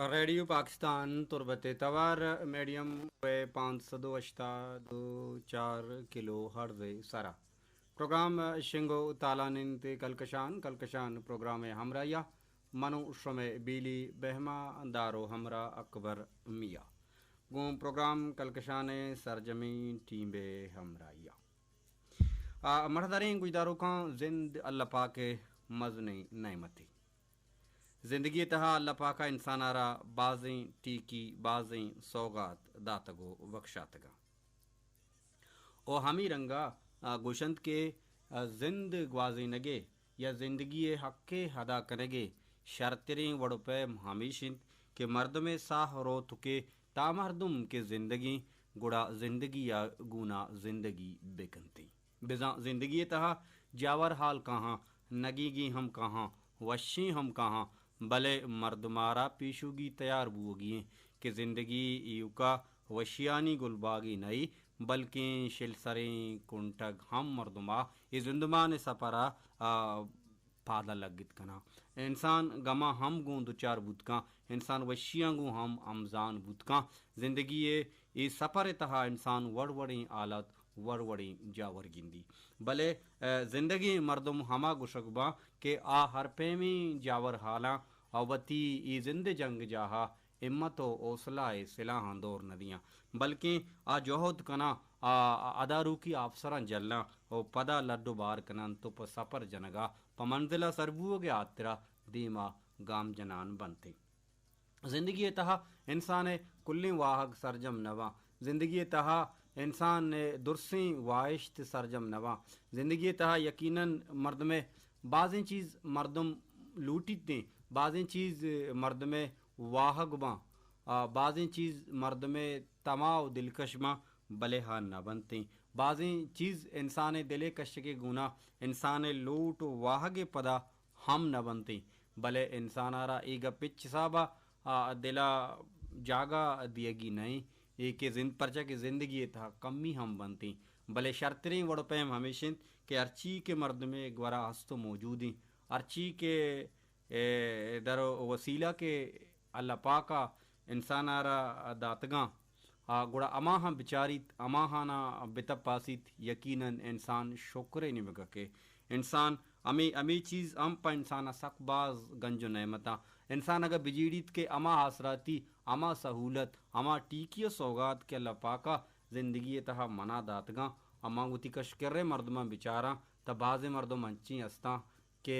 ریڈیو پاکستان تربت ءِ توار، medium view پانچ سد و ہشتاد و چار کلو ہرٹز ءِ سرا پروگرام شنگ و تالان انت۔ کلکشان، کلکشان پروگرام ءِ ہمراہی ءَ من و شمئے بیلی بہما دار و ہمراہ اکبر میاں۔ گوں پروگرام کلکشان ءِ سرجمیں ٹیم ءِ ہمراہی ءَ۔ آ، مڑداریں گوشداروکاں، زند اللہ پاک ءِ مزنیں نعمتے۔ زندگی ءِ تہا اللہ پاک ءَ انسان ءَ را بازیں ٹیکی، بازیں سوغات داتگ و بخشاتگاں۔ و ہمے رنگ ءَ، آ، گوشنت کہ، آ، زند گوازینگ ءِ یا زندگی ءِ حق ءِ ادا کنگ ءِ شرتریں وڑ و پیم ہمیش انت کہ مردم ءِ ساہ روت کہ تا مردم کہ زندگیں، گڑا زندگی ءَ گونا زندگی بکنتیں۔ بزاں زندگی ءِ تہا جاور حال کاہاں، نگیگیں ہم کاہاں، وشیں ہم کاہاں، بلے مردم ءَ را پیشوگی تیار بوگی انت کہ زندگی ایوکا وشیانی گلباگے نہ ای، بلکیں شلسریں کنٹگ ہم مردم ءَ اے زندمان ءِ سپر ءَ، آ، پادا لگت کناں۔ انسان گماں ہم گوں دچار بوت کن، انسان وشیاں گوں ہم ہمزان بوت کن۔ زندگی ءِ اے سپر ءِ تہا انسان وڑ وڑیں حالات، وڑ وڑیں جاور گندی۔ بلے، آ، زندگیں مردم ہما گوشگ باں کہ آ ہر پیمیں جاور حالاں و وتی اے زند ءِ جنگ جاہ ءَ ہمت و حوصلہ ءِ سلاہاں دور نہ دیاں، بلکیں آ جہد کناں، آ اداروکی آپسراں جلاں و پدا لڈ و بار کننت و پہ سپر جنگ ءَ، پہ منزل ءَ سر بوگ ءِ ہاترا دیم ءَ گام جنان بنتیں۔ زندگی ءِ تہا انسان ءِ کلیں واہگ سرجم نہ باں۔ زندگی ءِ تہا انسان ءِ درسیں واہشت سرجم نہ باں۔ زندگی ءِ تہا یقیناً مردم ءِ بازیں چیز مردم لوٹیت دیں، بازیں چیز مردم ءِ واہگ باں، آ، بازیں چیز مردم ءِ تما و دلکش باں، بلے ہا نہ بنتیں۔ بازیں چیز انسان ءِ دل ءِ کشگ ءِ گونا انسان ءِ لوٹ و واہگ ءِ پدا ہم نہ بنتیں، بلے انسان ءَ را اے گپ ہچ حساب ءَ، آ، دل ءَ جاگہ دیگی نہ ایں، اے کہ زند، پرچا کہ زندگی ءِ تہا کمی ہم بنتیں، بلے شرتریں وڑ ءُ پیم ہمیش انت کہ ہرچی کہ مردم ءِ گورا ہست ءُ موجود انت، ہرچی کہ، اے، در ءُ وسیلہ کہ اللہ پاک ءَ انسان ءَ را داتگاں، آ، گڑا ہماہاں بچاریت، ہماہاناں بتپاسیت، یقیناً انسان شکر ءِ نیمگ ءَ کئیت۔ انسان ہمے، ہمے چیز ہم پہ انسان ءَ سک باز گنج ءُ نعمتاں۔ انسان اگاں بجیڑیت کہ ہما آسراتی، ہما سہولت، ہما ٹیکی ءُ سوگات کہ اللہ پاک ءَ زندگی ءِ تہا منا داتگاں، ہما وتی کش ءُ کر ءِ مردماں بچاراں، تہ بازیں مردم انچیں ہستاں کہ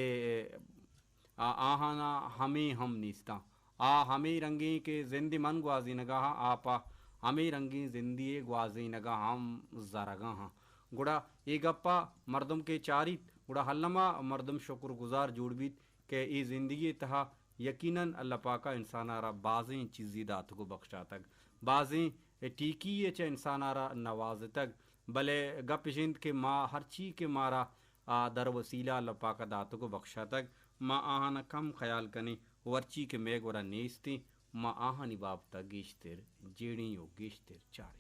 آ، آہاناں ہمے ہم نیستاں۔ آ ہمے رنگیں کہ زندے من گوازینگ ءَ آں، آ پہ ہمے رنگیں زندے ءِ گوازینگ ءَ ہم زرگ ءَ آں۔ گڑا اے گپ ءَ مردم کہ چاریت، گڑا الما مردم شکر گزار جوڑ بیت کہ اے زندگی ءِ تہا یقیناً اللہ پاک ءَ انسان ءَ را بازیں چیزے داتگ ءُ بخشاتگ، بازیں ٹیکی ءَ چہ انسان ءَ را نوازتگ، بلے گپ اش انت کہ ما ہرچی کہ مارا آ در وسیلہ اللہ پاک ءَ داتگ ءُ بخشاتگ، ما آہاناں کم خیال کنیں ءُ ہرچی کہ مئے گورا نیست انت، ما آہانی بابت ءَ گیشتر جیڑیں ءُ گیشتر چاریں۔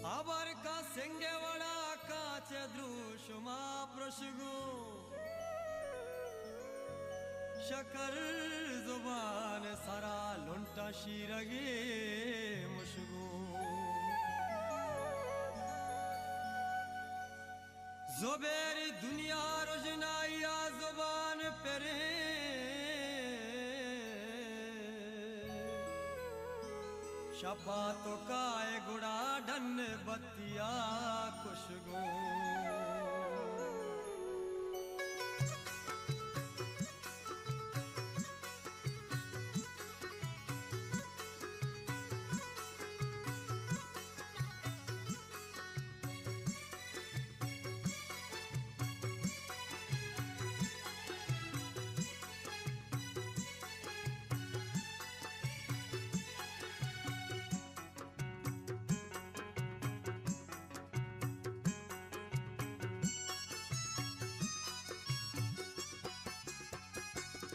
ہبر کاں سنگ ءِ وڑا کاں چہ دروشم ءَ پرشگوں۔ شکر زبان سرا لنٹاں شیرگے مشگو۔ زبیر دنیا رژنائی ءَ زبان پریں۔ شپا تو کائے گڑا ڈن بتیا کشگو۔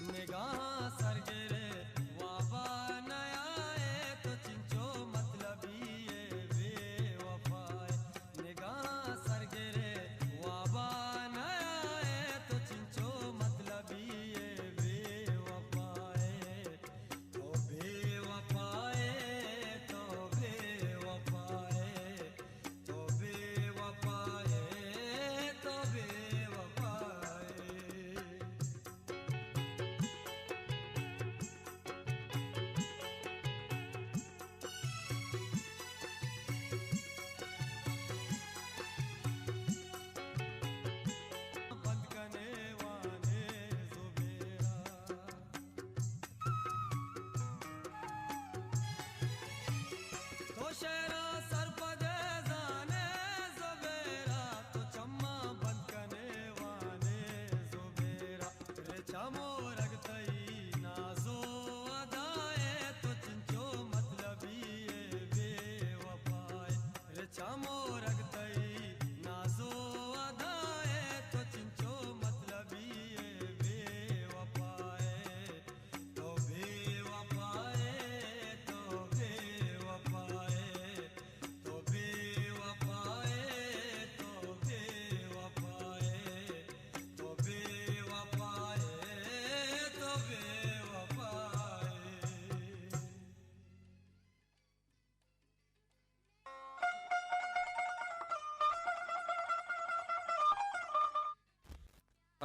نگاہ سرگرے وابا نیائے تو چنچو مطلبی اے بے وفائے۔ نگاہ سرگرے وابا نیائے تو چنچو مطلب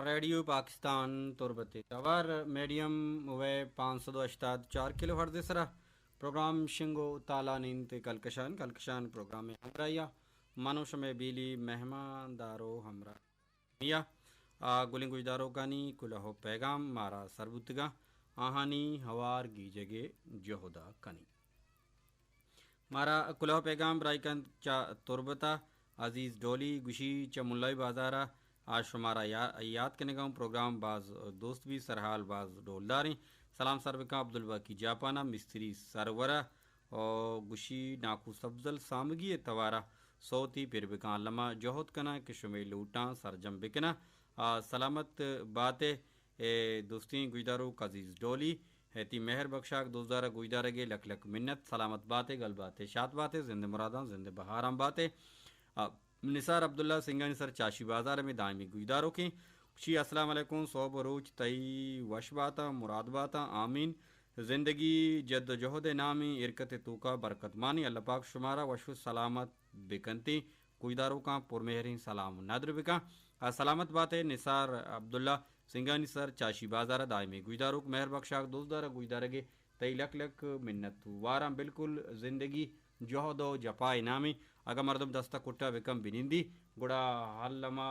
ریڈیو پاکستان تربت ءِ توار میڈیم ویو پانچ سد و ہشتاد چار کلو ہرٹز ءِ سرا پروگرام شنگ و تالان انت۔ کلکشان، کلکشان پروگرام ءِ ہمراہی ءَ من و شمئے بیلی مہمان دار و ہمراہ۔ میا آ گلیں گوشداروکانی کلہ و پیغام مارا سر بوتگاں، آہانی ہوار گیجگ ءِ جہد ءَ کنیں۔ مارا کلہ و پیغام برائی کنت چہ تربت ءَ عزیز ڈولی، گوشی چہ ملائی بازار ءَ آ شمارا یا-، یات کنگا اوں، پروگرام باز دوست بی، سرحال باز ڈولداریں۔ سلام سر بکن عبدالباقی جاپان ءَ، مستری سرور ءَ، او گوشی ناکو سبزل سامگی ءِ توار ءَ سوتی پر بکن، الما جہد کناں کہ شمئے لوٹاں سرجم بکناں۔ آ، سلامت بات ئے، اے دوستیں گوشداروک عزیز ڈولی، اے تئی مہر بکشاک دوستدار ءِ گوشدارگ ءِ لک لک منت۔ سلامت بات ئے، گل بات ئے، شات بات ئے، زند مراداں زند بہاراں بات ئے۔ آ، نثار عبداللہ سنگانی سر چاشی بازار ءِ مئے دائمی گوشداروکیں۔ گوشی السلام علیکم، سہب و روچ تئی وش باتاں، مراد باتاں، آمین۔ زندگی جد و جہد ءِ نامیں حرکت ءِ توکا برکت مانی۔ اللہ پاک شمارا وش و سلامت بکنتیں۔ گوشداروکاں پرمہریں سلام و ندر بکن۔ آ، سلامت بات ئے نثار عبداللہ سنگانی سر چاشی بازار ءِ دائمی گوشداروک، مہر بکشاک دوستدار ءِ گوشدارگ ءِ تئی لک لک منت واراں۔ بالکل زندگی جہد و جپا ءِ نامیں۔ اگاں مردم دست ءَ کٹا بکن بنندی، گڑا الما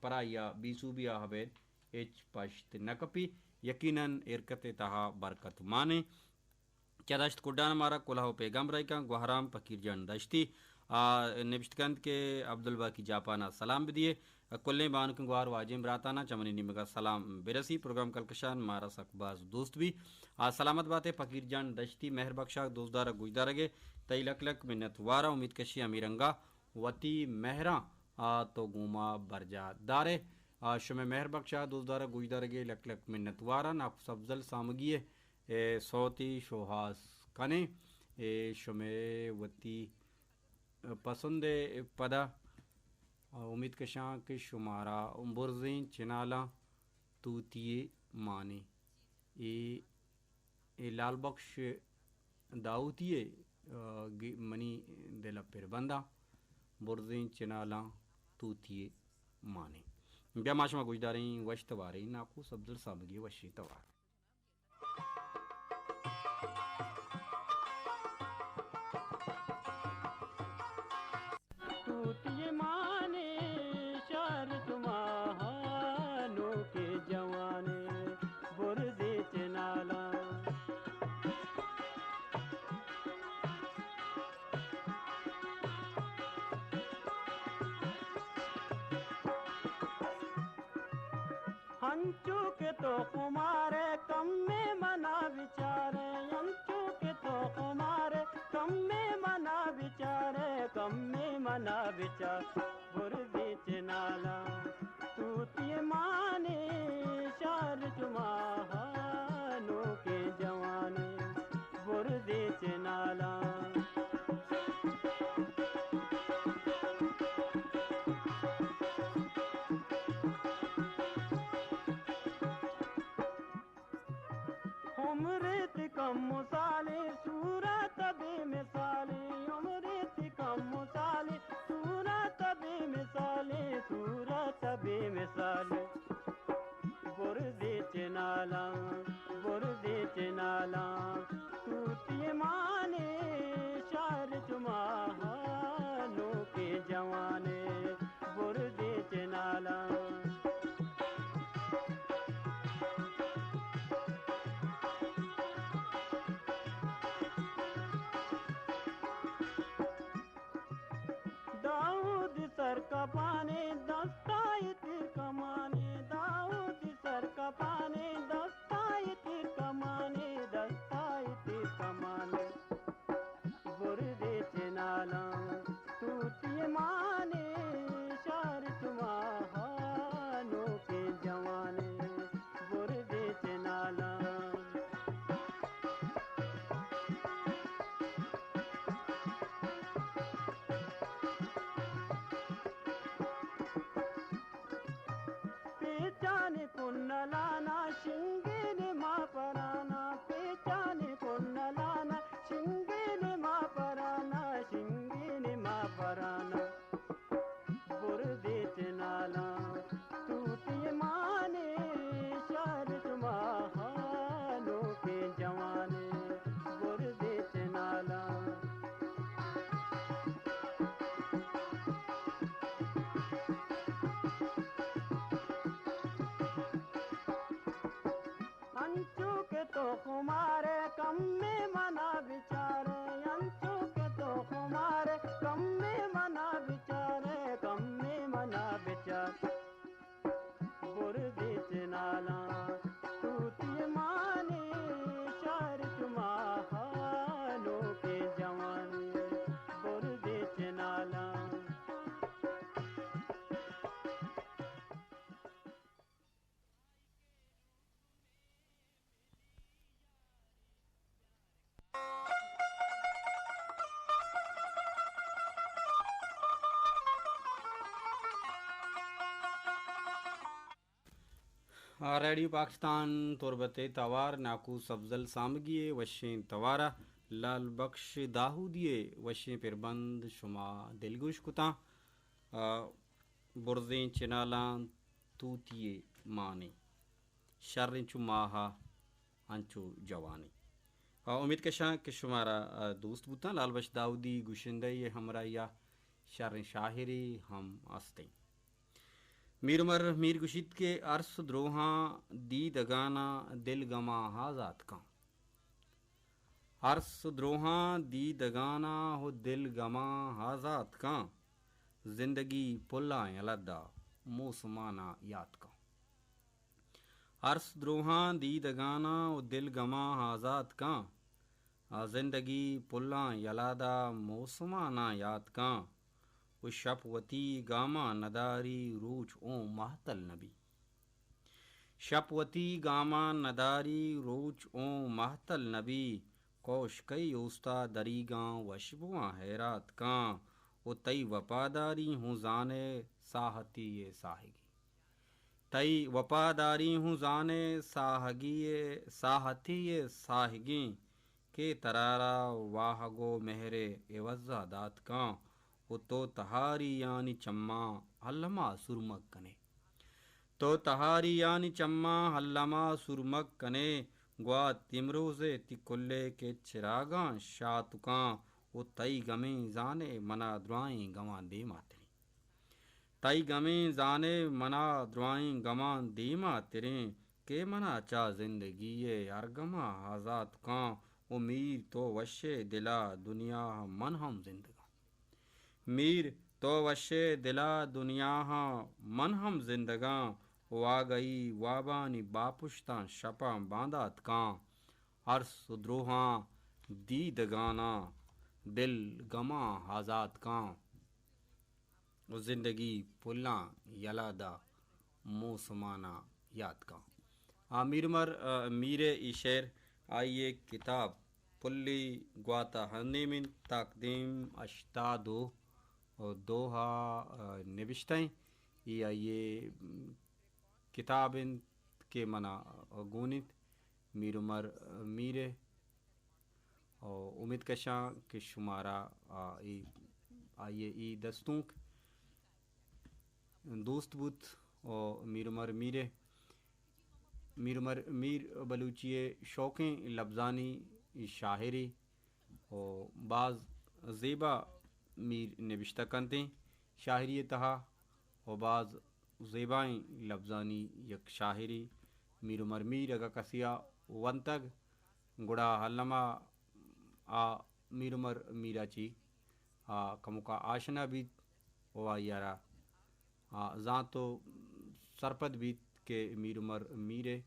پرائی ءَ بے سوبی ءَ ابید ہچ پشت نہ کپی۔ یقیناً حرکت ءِ تہا برکت مانیں۔ چہ دشت کڈان مارا کلہ و پیغام رائیکاں گوہرام پکیر جان دشتی، آ، نبشت کنت کہ عبدالباقی جاپان ءَ سلام بدیے۔ کلیں بانکیں گوہر واجیں براتانا چہ منی نیمگا سلام برسی۔ پروگرام کلکشان مارا سک باز دوست بی۔ آ، سلامت باتے پکیر جان دشتی، مہر بکشاک دوستدار ءِ گوشدارگ ءِ تئی لک لک منت وارا۔ امید کشی ہمے رنگا وتی مہراں آ تو گوما برجاہ دارے۔ آ، شمئے مہر بکشاک دوستدار ءِ گوشدارگ ءِ لک لک منت وارا۔ ناکو سبزل سامگی ءِ اے سوتی شوہاز کنیں۔ اے شمئے وتی پسند ءِ پدا۔ امید کشاں کہ شمارا برزیں چنالاں توتی ءِ مانے۔ اے، اے لال بخش داؤتی ءِ، آ، گی-، منی دل ءَ پر بنداں، برزیں چنالاں توتی ءِ مانے۔ بیا ما شما گوشداریں وش تواریں ناکو سبزل سامگی ءِ وشیں توار۔ توتی مانے شہر چماہا نوکے جوانے برزے چنالاں۔ انچو کہ تو خمارے کمے منا بچارے، انچو کہ تو خمارے کمے منا بچارے، کمے منا بچار۔ برزے چنالاں توتی مانے شہر چماہا نوکیں جوانے۔ برزے چنالاں۔ عمرے تئی کم مثالے، صورت بے مثالے، عمرے تئی کم مثالے، صورت بے مثالے، صورت بے مثالے۔ برزے چنالاں، برزے چنالاں، توتی مانے شہر چماہا نوکیں جوانے، برزے چنالاں۔ داؤد سرکپانے دستائے تیر کمانے، داؤد سرکپانے دستائے تیر کمانے، دستائے تیر کمانے۔ برزے چنالاں توتی مانے شہر چماہا نوکیں جوانے۔ برزے چنالاں۔ پیچانی کنلانا شنگین ما پرانا، پیچانی کنلانا شنگین ما پرانا، شنگین ما پرانا۔ برزے چنالاں توتی آ، ریڈیو پاکستان تربت ءِ توار ناکو سبزل سامگی ءِ وشیں توار ءَ لال بخش داہودی ءِ وشیں پربند شما دلگوش کتاں۔ آ، برزیں چنالاں توتی ءِ مانیں، شریں چو ماہ ءَ انچو جوانیں۔ آ، امید کشاں کہ شمارا، آ، دوست بوتاں۔ لال بخش داؤدی گشندہ ءِ ہمراہی ءَ شریں شاعرے ہم استیں۔ میر عمر میر گوشیت کہ ارس دروہاں دیدگاناں دل گماں آزات کن۔ ارس دروہاں دیدگاناں ہو دل گماں آزات کن۔ زندگی پلاں یلہ دہ موسماناں یات کن۔ ارس دروہاں دیدگاناں و دل گماں آزات کن۔ آ زندگی پلاں یلہ دہ موسماناں یات کن۔ و شپ وتی گاماں نداری روچ اوں مہتل نبی۔ شپ وتی گاماں نداری روچ اوں مہتل نبی۔ کوش کئی اوستا دریگاں وشبواں حیرات کن۔ و تئی وپاداری ہوں زانے ساہتی ءِ ساہگی۔ تئی وپاداری ہوں زانے ساہگی ءِ، ساہتی ءِ ساہگیں، کہ ترارا واہگ و مہر ءِ عوضا دات کن۔ و تو تہاریانی چماں الما سرمگ کنے۔ تو تہاریانی چماں الما سرمگ کنے۔ گوات امروز ءِ تی کلے کہ چراگاں شاتکاں۔ و تئی گمیں زانے منا درائیں گماں دیما تریں۔ تئی گمیں زانے منا درائیں گماں دیما تریں، کہ منا چہ زندگی ءِ ہر گماں آزات کن۔ و میر تو وشے دلا دنیا من ہم زندگاں۔ میر تو وشے دلا دنیا ہاں من ہم زندگاں۔ و آگہی وابانی باپشتاں شپاں باندات کن۔ ارس و دروہاں دیدگاناں دل گماں آزات کن۔ و زندگی پلاں یلہ دہ موسماناں یات کن۔ آ، میر عمر، آ، میر ءِ اے شعر، آئی ءِ کتاب پلی گوات ءَ ہندیم انت، تاکدیم ہشتاد و دو ءَ، آ، نبشتہ انت۔ اے آئی ءِ، م، کتاب انت کہ منا گون انت، میر عمر میر ءِ۔ و امید کشاں کہ شمارا، آ، اے، آئی ءِ اے دستونک دوست بوت۔ و میر عمر میر ءِ، میر عمر میر بلوچی ءِ شوکیں لبزانی شاعرے و باز زیبا میر نبشتہ کنتیں شاعری ءِ تہا و باز زیبائیں لبزانی یک شاعرے۔ میر عمر میر اگاں کسے ءَ ونتگ، گڑا الما آ میر عمر میر ءَ چی، آ، کموکا آشنا بیت و آئی ءَ را، آ، زانت و سرپد بیت کہ میر عمر میر ءِ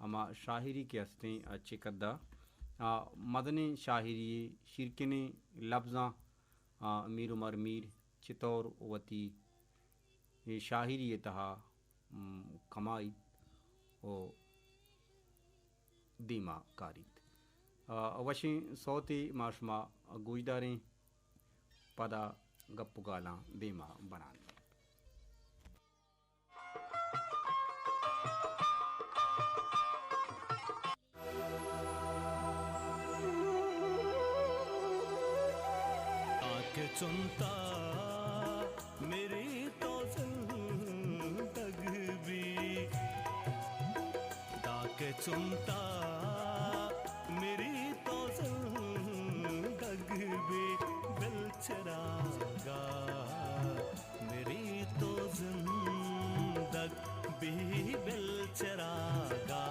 ہما شاعری کہ استیں، آ، چہ کدا، آ، مزنیں شاعری، شیرکنیں لبزاں، آ، میر عمر میر چطور وتی اے شاعری ءِ تہا، م، کمائیت و دیما کاریت۔ آ، وشیں سوتے ما شما گوشداریں، پدا گپ و گالاں دیما بران۔ تاکہ چنتا میری تو زندگ بی، تاکہ چنتا میری تو زندگ بی، بل چراگا میری تو زندگ بی، بل چراگا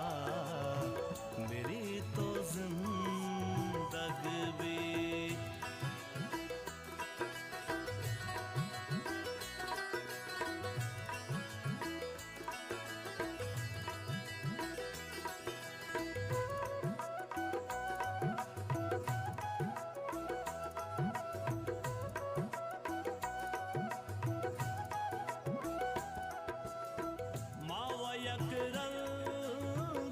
میری تو زندگ بی۔ ما و یک رنگ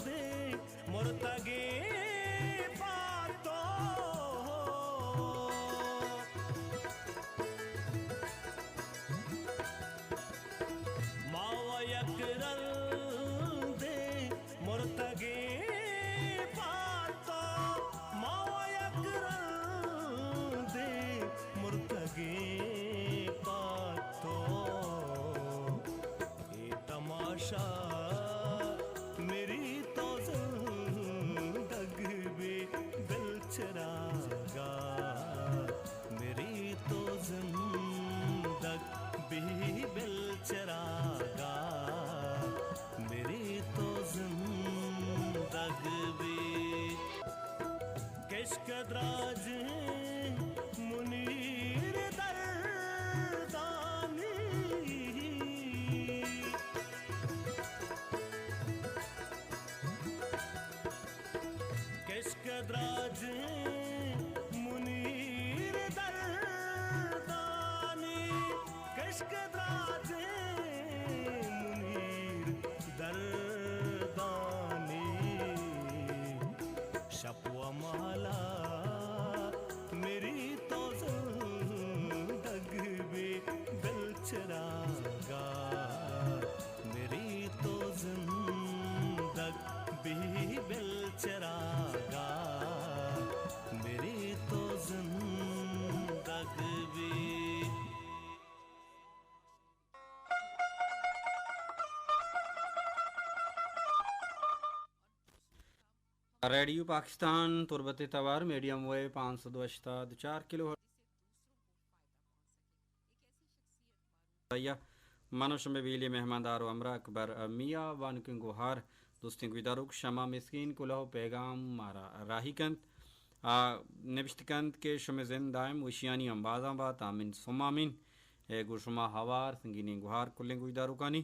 دراجیں منیر دردانی، کشک دراجیں منیر دردانی، کشک دراجیں منیر دردانی، شپ و مالا مری تو زندگ بی دل چراگا، مری تو زندگ بی دل چراگا، مری تو زندگ بی۔ ریڈیو پاکستان تربت ءِ توار میڈیم ویو پانچ سد و ہشتاد و چار کلو ہرٹز۔ من و شمئے بیلی مہماندار و ہمراہ اکبر میاں۔ بانکیں گوہار، دوستیں گوشداروک، شما مسکین کلہ و پیغام مارا راہی کنت۔ آ نبشتہ کنت کہ شمئے زند دائم وشیانی امبازاں بات، آمین ثم آمین۔ اے گوں شما ہوار سنگینیں گوہار کلیں گوشداروکانی۔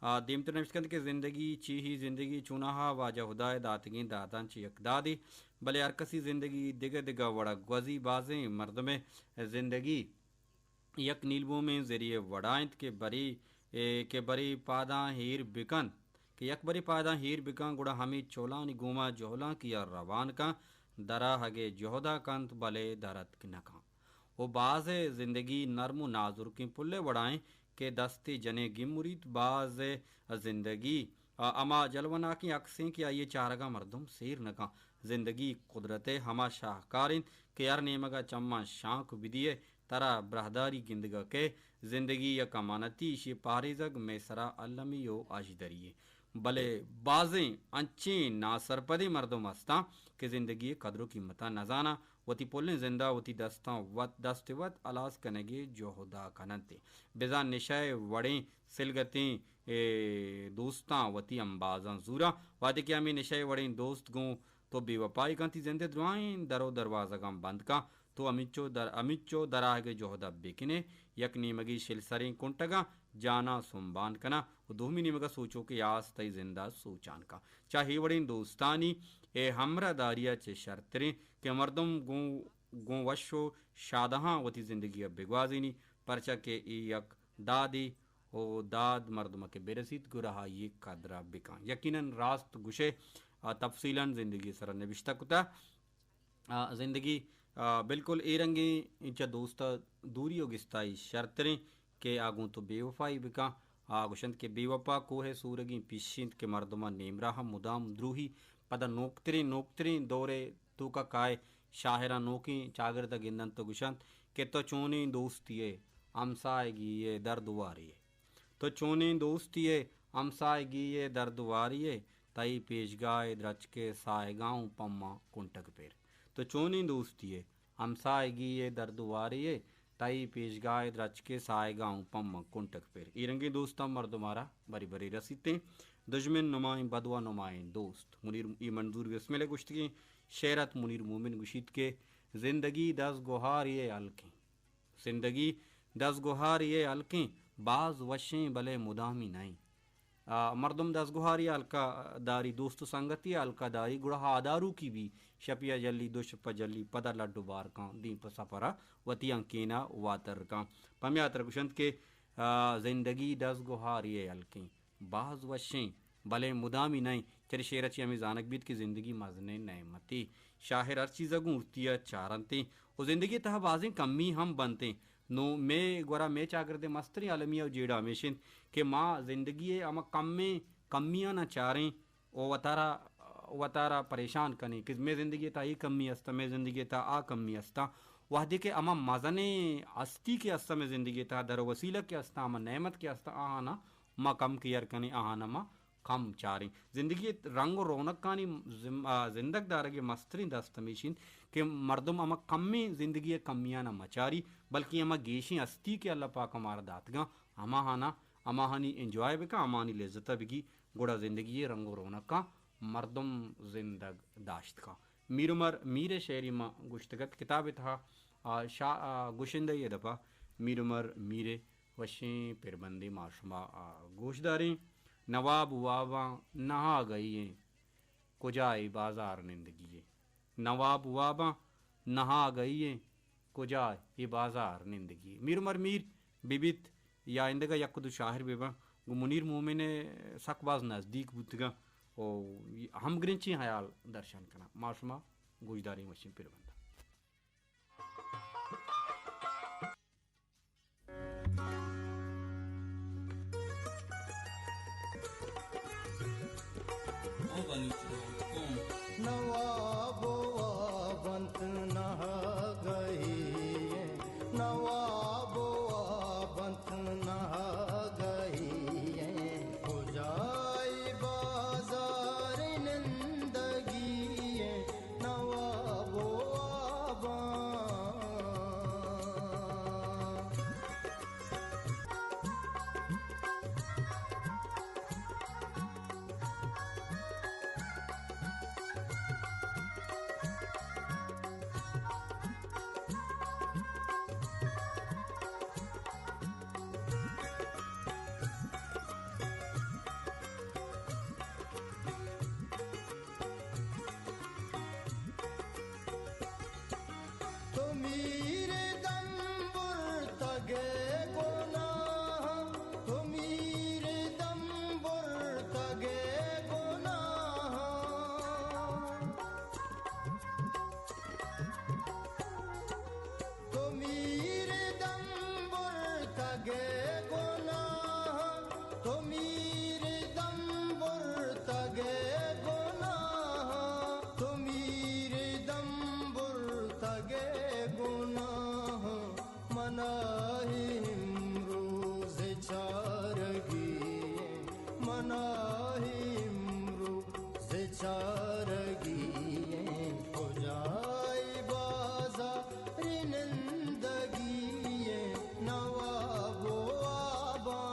آ دیمتر نبشتہ کنت کہ زندگی چی ہی، زندگی چوناہا، واجہ ہدائے داتگیں داداں چہ یک دادے، بلے ہر کسی زندگی دگہ دگہ وڑا گوزی۔ بازیں مردمے زندگی یک نیلبومیں زرے وڑا انت کہ برے، اے، کہ برے پاداں ہیر بکنت، کہ یک برے پاداں ہیر بکن، گڑا ہمے چولانی گوما جہلانکی ءَ روان کن، درآہگ ءِ جہد ءَ کنت، بلے در اتک نہ کن۔ و باز ءِ زندگی نرم و نازرکیں پلے وڑا انت کہ دستے جنے گیمریت۔ باز ءِ زندگی، آ، ہما جلوناکیں عکسیں کہ آئی ءِ چارگا مردم سیر نہ کن۔ زندگی قدرت ءِ ہما شاہکار انت کہ ہر نیمگا چماں شانک بدیئے، ترا براہداری گندگا کئے۔ زندگی یک امانتی، ایشی پاریزگ مئے سرا المی و اژدری یے۔ بلے بازیں انچیں ناسرپدیں مردم ہستاں کہ زندگی ءِ قدر و قیمتاں نزاناں، وتی پلیں زندا وتی دستاں وت، دست وت ہلاس کنگے جہدا کننت۔ بزاں نشہ ءِ وڑیں سلگتیں، اے، دوستاں وتی امبازاں زوراں۔ وہدے کہ ہمے نشہ ءِ وڑیں دوست گوں تو بے وپائی کنت، تئی زند ءِ درائیں در و دروازگاں بند کن، تو ہمینچو در، ہمینچو درآہگ ءِ جہد ءَ بکن ئے، یک نیمگی شل سریں کنٹگاں جاناں سمبان کناں و دومی نیمگ ءَ سوچوکے آس تئی زند ءَ سوچان کن۔ چہ اے وڑیں دوستانی اے ہمراہ داری ءَ چہ شرتریں کہ مردم گوں، گوں وش و شادہاں وتی زندگی ءَ بگوازینی، پرچا کہ اے یک دادے و داد مردم ءَ کہ برسیت، گڑا آئی ءِ قدر ءَ بکن۔ یقیناً راست گوشئے، آ تفصیلاً زندگی ءِ سرا نبشتہ کتہ۔ آ، زندگی، آ، بالکل اے رنگیں چہ دوست ءَ دوری و گستائی شرتریں کہ آ گوں تو بے وفائی بکن۔ آ گوشنت کہ بے وفا کوہ ءِ سورگیں پیش انت کہ مردم ءَ نیمراہ ءَ مدام دروہی۔ پدا نوکتریں، نوکتریں دور ءِ توکا کائے، شاعراں نوکیں چاگرد ءَ گندنت و گوشنت کہ تو چونیں دوستی ئے، ہمساہگی ءِ درد واری ئے۔ تو چونیں دوستی ئے، ہمساہگی ءِ درد واری ئے، تئی پیشگاہ ءِ درچک ءِ ساہگاں اوں پماں کنٹگ پر۔ تو چونیں دوستی ئے، ہمساہگی ءِ درد واری ئے، تئی پیشگاہ ءِ درچک ءِ ساہگاں اوں پماں کنٹگ پر۔ اے رنگیں دوستاں مردم ءَ را برے برے رسیتیں۔ دژمن نمائیں بدواہ نمائیں دوست۔ منیر، اے منظور بسمل ءِ گوشتگیں شعر ات۔ منیر مومن گوشیت کہ زندگی دزگوہارے ءِ ہلکیں۔ زندگی دزگوہارے ءِ ہلکیں، باز وشیں بلے مدامی نئیں۔ آ، مردم دزگوہاری ءِ ہلکا داری، دوست و سنگتی ءِ ہلکا داری، گڑا آ داروکی بی، شپی ءَ جلی، دو شپ ءَ جلی، پدا لڈ و بار کن، دیم پہ سپر ءَ وتی ہنکین ءَ واتر کن۔ پمے ہاتر گوشنت کہ، آ، زندگی دزگوہارے ءِ ہلکیں۔ باز وشیں، بلے مدامی نئیں۔ چرے شعر ءَ چہ ہمے زانگ بیت کہ زندگی مزنیں نعمتے۔ شاعر ہر چیز ءَ گوں ہورتی ءَ چارنتیں و زندگی ءِ تہا بازیں کمی ہم بنتیں۔ نوں مئے گورا مئے چاگرد ءِ مستریں المی ءُ جیڑہ ہمیش انت کہ ما زندگی ءِ ہما کمیں کمیاں نہ چاریں و وتارا، وتارا پریشان کنیں کہ مئے زندگی ءِ تہا اے کمی است، مئے زندگی ءِ تہا آ کمی است۔ وہدے کہ ہما مزنیں ہستی کہ است مئے زندگی ءِ تہا، در و وسیلہ کہ است، ہما نعمت کہ است، آہاں نہ ما کم کیئر کنیں، آہاں نہ ما کم چاریں۔ زندگی ءِ رنگ و رونقانی زم-، آ، زندگ دارگ ءِ مستریں دست ہمیش انت کہ مردم ہما کمیں زندگی ءِ کمیاں نہ مچاری، بلکیں ہما گیشیں ہستی کہ اللہ پاک ءَ مارا داتگاں، ہماہانا، ہماہانی انجوائے بکن، ہماہانی لذت ءَ بگی، گڑا زندگی ءِ رنگ و رونقاں مردم زندگ داشت کن۔ میر عمر میر ءِ شعری ما گوشتگ ات۔ کتاب ءِ تہا، آ، شا-، آ، گشندہ ءِ دپ ءَ میر عمر میر ءِ وشیں پربندے ما شما، آ، گوش داریں۔ نواب واباں نہاگہی ایں، کجا اے بازار نندگی ایں۔ نواب واباں نہاگہی ایں، کجا اے بازار نندگی ایں۔ میر عمر میر بہ بیت یا ایندگہ یک دو شاعر بہ باں، گوں منیر مومن ءَ سک باز نزدیک بوتگاں و ہمگرنچیں ہیال درشان کناں۔ ما شما گوشداریں وشیں پربند ءَ۔ نواب وابنت نہاگہی ایں، نواب وابنت نہاگہی ایں، کجا اے بازار نندگی ایں، نواب واباں۔ تو میر دم برتگ ئے گناہ، تو میر دم برتگ ئے گناہ۔ تو میر دم برتگ ئے گناہ، تو میر دم برتگ ئے گناہ، تو میر دم برتگ ئے گناہ۔ منا امروز چارگی ایں، منا امروز چارگی ایں، کجا اے بازار نندگی ایں، نواب واباں۔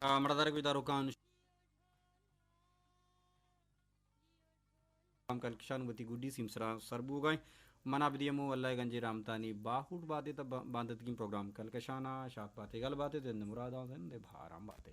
آ، مڑادار گوشداروکاں، پروگرام کلکشان وتی گڈی سیمسراں سر بوگا ایں۔ منا بدیمو اللہ ءِ گنجیں رحمتانی باہوٹ باتے تا با-، باندتگیں پروگرام کلکشانا شات باتے، گل باتے، زند مراداں زند بہاراں باتے۔